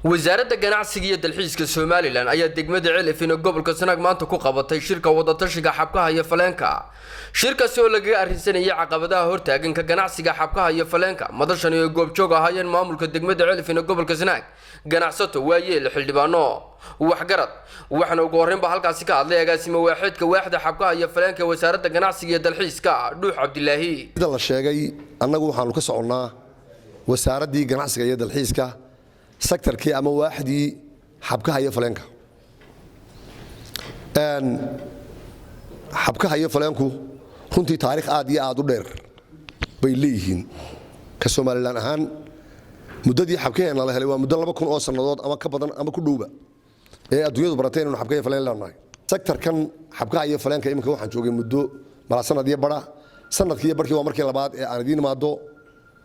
Wasaaradda Ganacsiga iyo Dalxiiska Somaliland ayaa degmada Ceelafweyn ee gobolka Sanaag maanta ku qabatay shirka wadatashiga xabkaha iyo faleenka. Shirkaasi oo lagaga arrinsanayay caqabadaha hortaaganka ganacsiga xabkaha iyo faleenka. Madashani ay goobjoog ahaayeen maamulka degmada Ceelafweyn ee gobolka Sanaag, ganacsato, waayeel, xildhibaano, waxgarad. Waxaana ugu horreynba halkaasi ka hadlay agaasime waaxeedka waaxda xabkaha iyo faleenka ee Wasaaradda Ganacsiga iyo Dalxiiska, Dhuux Cabdilaahi. Sida la sheegay, annagu waxaanu ka soconnaa Wasaaraddii Ganacsiga iyo Dalxiiska, sectorkii ama waaxdii xabkaha iyo faleenka. Xabkaha iyo faleenku runtii taariikh aad iyo aad u dheer bay leeyihiin ka Somaliland ahaan. Muddadii xabkaheenna la helay waa muddo 2000 oo sannadood ama ka badan ama ku dhowba ee adduunyadu baratay inaynu xabkaha iyo faleen leenahay. Sectorkan xabkaha iyo faleenka iminka waxaan joogay muddo malaa sanad iyo bara. Sanadkii iyo barkii waa markii labaad ee aan idiin imaado.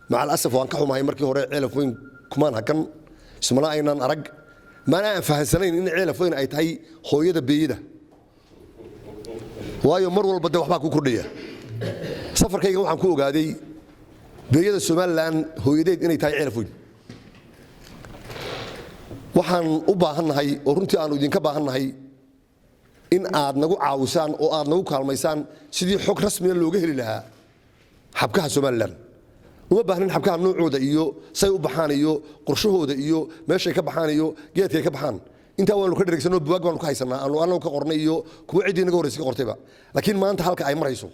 Macal asaf, waan ka xumahay, markii hore Ceelaf Weyn kumaan hakan, ismana aynan arag, maana aan fahansanayn in Ceelaf Weyn ay tahay hooyada beeyada, waayo mar walba de waxbaa ku kordhaya. Safarkayga waxaan ku ogaaday beeyada Somaliland hooyadeed inay tahay Ceelaf Weyn. Waxaan u baahannahay oo runtii aanu idinka baahannahay in aad nagu caawisaan oo aad nagu kaalmaysaan sidii xog rasmiya looga heli lahaa xabkaha Somaliland. Uma baahnin xabkaha noocooda iyo say u baxaan iyo qorshahooda iyo meeshay ka baxaan iyo geedkay ka baxaan. Intaa waanu ka dheregsanoo buwaag baanu ka haysanaa aanu anagu ka qornay iyo kuwa ciddii naga horreysay ka qortayba. Laakiin maanta halka ay marayso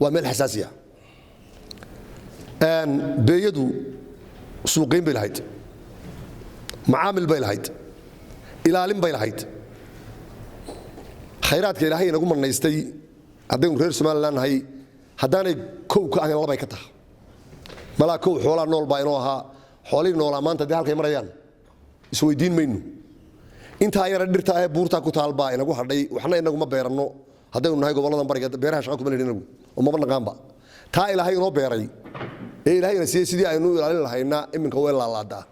waa meel xasaasi ah. Beeyadu suuqayn bay lahayd, macaamil bay lahayd, ilaalin bay lahayd. Khayraadka Ilaahay inagu manaystay haddaynu reer Somaliland nahay, haddaanay kow ka ahayn, labay ka taha. Malaa kow xoolaa nool baa inoo ahaa. Xoolihii noolaa maanta dee halkay marayaan isweydiin mayno. Intaa yara dhirta ahee buurtaa ku taal baa inagu hadhay. Waxna inaguma beeranno haddaynu nahay gobolladan bariga. Beeraha shaqa kuma lihin inagu oo maba naqaanba. Taa Ilaahay inoo beeray ee Ilaahayna siiyey, sidii aynu u ilaalin lahayna iminka way laalaadaa.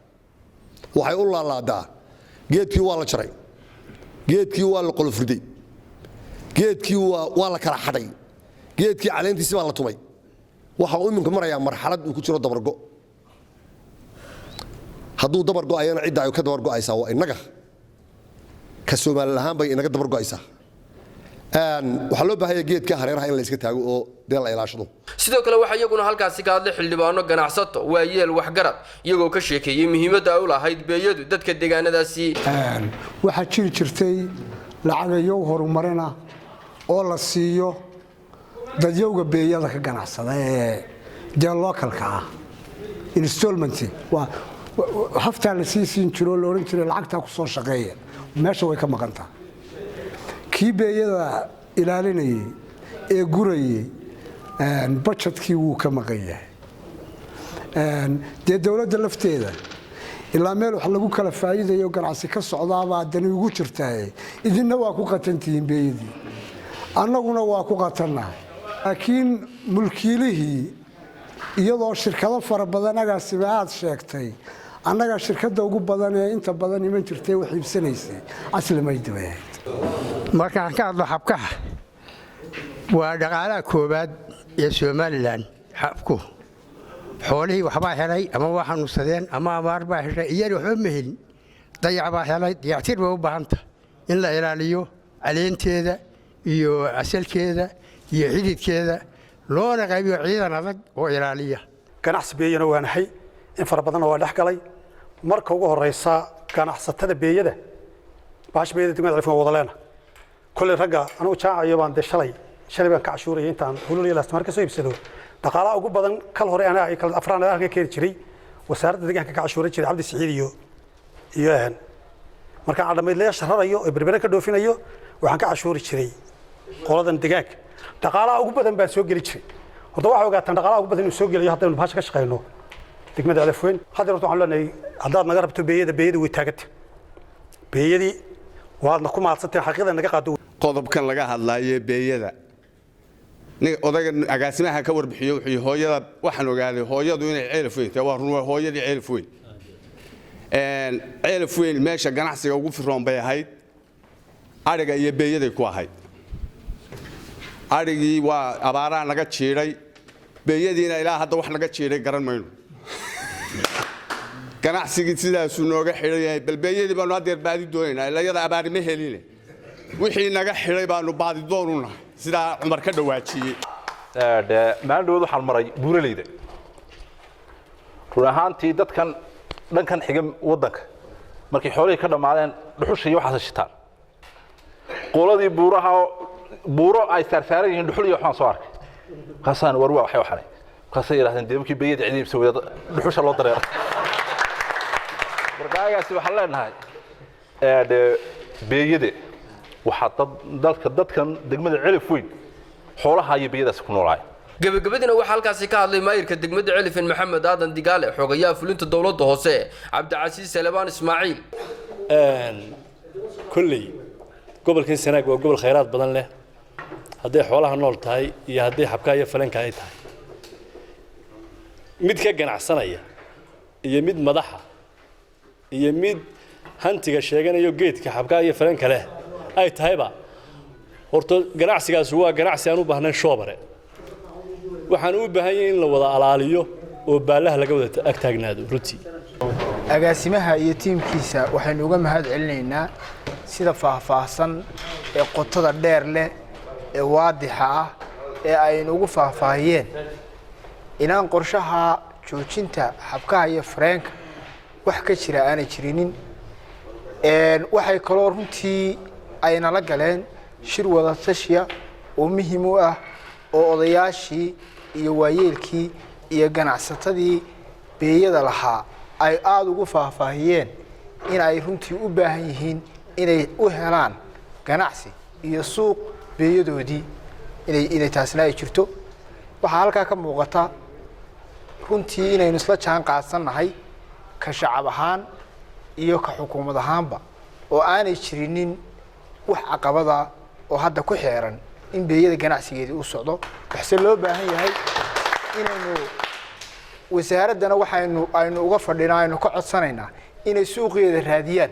Waxay u laalaadaa, geedkii waa la jaray, geedkii waa la qolofriday, geedkii waa la kala xadhay, geedkii caleentiisi baa la tumay. Waxa uu iminka marayaa marxalad uu ku jiro dabargo. Hadduu dabargo'ayana, cidda ay ka dabargo'aysaa waa innaga. Ka Soomaali ahaan bay inaga dabargo'aysaa. Waxaa loo baahanya geedka hareeraha in la iska taago oo dee la ilaashado. Sidoo kale waxaa iyaguna halkaasi ka hadlay xildhibaano, ganacsato, waayeel, waxgarad, iyagoo ka sheekeeyey muhiimadda ay u lahayd beeyadu dadka deegaanadaasi. Waxaa jiri jirtay lacagayow horumarina oo la siiyo dadyowga beeyada ka ganacsada ee dee localka ah, installment waa haftaa la sii siin jiro oo la odhan jiray lacagtaa ku soo shaqeeya. Meesha way ka maqantaa. Kii beeyada ilaalinayey ee gurayey budgetkii wuu ka maqan yahay. Dee dowladda lafteeda ilaa meel wax lagu kala faa'iidayo, ganacsi ka socdaabaa dani ugu jirtaaye. Idinna waa ku qatantihiin beeyadii, annaguna waa ku qatannahay. Laakiin mulkiilihii, iyadoo shirkado fara badan agaasiba aad sheegtay, annaga shirkadda ugu badan ee inta badan iman jirtay wax iibsanaysay Asli Maydi bay ahayd. Markaan ka hadlo xabkaha, waa dhaqaalaha koowaad ee Somaliland xabku. Xoolihii waxbaa helay ama waa xanuunsadeen ama abaar baa heshay, iyani waxba ma helin. Dayac baa helay, dayactir bay u baahanta in la ilaaliyo caleenteeda iyo asalkeeda iyo xididkeeda, loona qaybiyo ciidan adag oo ilaaliya. Ganacsi beeyana waa nahay, in fara badanna waa dhex galay. Marka ugu horeysa, ganacsatada beeyada, bahasha beeyada degmada Ceelafweyn waa wada leena. Kolley ragga anugu jaacayo baan dee shalay baan ka cashuurayay intaan hulul iyo laastamar ka soo iibsado. Dhaqaalaha ugu badan kal hore anaa kal afraan halka keeni jiray, wasaaradda deegaanka ka cashuuran jiray, Cabdi Siciid iyo ahan. Markaan cadhamaydlayaasha rarayo ee Berbere ka dhoofinayo, waxaan ka cashuuri jiray qoladan deegaanka. Dhaqaalaha ugu badan baan soo geli jiray. Horta waxaa ogaataan dhaqaalaha ugu badan inuu soo gelayo haddaynu bahasha ka shaqayno degmada Ceelafweyn. Hadda horta waxaan leenahay, haddaad naga rabto beeyada, beeyada way taaganta. Beeyadii waadna ku mahadsanteen, xaqiiqda naga qaado. Qodobkan laga hadlaaye beeyada, odayga agaasimaha ka warbixiyo wuxuu yihi, hooyada waxaan ogaaday hooyadu inay Ceelaf Weyn tahay. Waa run, waa hooyadii Ceelaf Weyn. Ceelaf Weyn meesha ganacsiga ugu firoon bay ahayd. Adhiga iyo beeyaday ku ahayd. Adhigii waa abaaraha naga jiidhay, beeyadiina ilaa hadda wax naga jiidhay garan mayno. Ganacsigii sidaasuu nooga xidhan yahay. Bal beeyadii baanu haddeer baadi doonaynaa, ilaa iyada abaari ma heline. Wixii naga xidhay baanu baadi doon u nahay, sidaa Cumar ka dhawaajiyey. Maalin dhawood waxaan maray buuraleyda. Run ahaantii, dadkan dhankan xiga waddanka markay xoolihii ka dhammaadeen, dhuxusha iyo waxaas shitaan. Qoladii buuraha, buuro ay saarsaaran yihiin dhuxul iyo waxbaan soo arkay. Markaasaan, "War, waa waxay waxanay?" Markaasay yidhahdeen, "Dee markii beeyada cidi iibsa weyda, dhuxusha loo dareero." Markaagaasi waxaan leenahay, beeyade waxaa dad dadka dadkan degmada Celif Weyn xoolaha iyo beeyadaasi ku noolaay. Gebagabadiina waxaa halkaasi ka hadlay maayirka degmada Celifin, Maxamed Aadan Digaale, xogayaha fulinta dowladda hoose, Cabdicasiis Salebaan Ismaaciil. Kolley gobolkan Sanaag waa gobol khayraad badan leh, hadday xoolaha nool tahay iyo hadday xabkaha iyo faleenka ay tahay. Mid ka ganacsanaya iyo mid madaxa iyo mid hantiga sheeganayo geedka xabkaha iyo faleenka leh ay tahayba, horta ganacsigaasi waa ganacsi aan u baahnayn shoobare. Waxaan u baahan yahay in la wada alaaliyo oo baallaha laga wada ag taagnaado runtii. Agaasimaha iyo tiimkiisa waxaynu uga mahad celinaynaa sida faahfaahsan ee qotada dheer leh ee waadixa ah ee aynu ugu faahfaahiyeen inaan qorshaha joojinta xabkaha iyo fareenka wax ka jira aanay jirinin. Waxay kaloo runtii aynala galeen shir wada tashiya oo muhiim u ah, oo odayaashii iyo waayeelkii iyo ganacsatadii beeyada lahaa ay aada ugu faahfaahiyeen in ay runtii u baahan yihiin inay u helaan ganacsi iyo suuq beeyadoodii, inay taasna ay jirto. Waxaa halkaa ka muuqata runtii inaynu isla jaan qaadsannahay, ka shacab ahaan iyo ka xukuumad ahaanba, oo aanay jirinin wax caqabada oo hadda ku xeeran in beeyada ganacsigeedii u socdo. Waxse loo baahan yahay inaynu wasaaraddana waxaynu aynu uga fadhinaa, aynu ka codsanaynaa inay suuqeeda raadiyaan.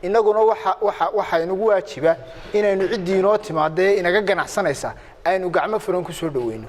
Innaguna waxa inagu waajiba inaynu ciddii inoo timaadee inaga ganacsanaysa aynu gacmo furan ku soo dhaweyno.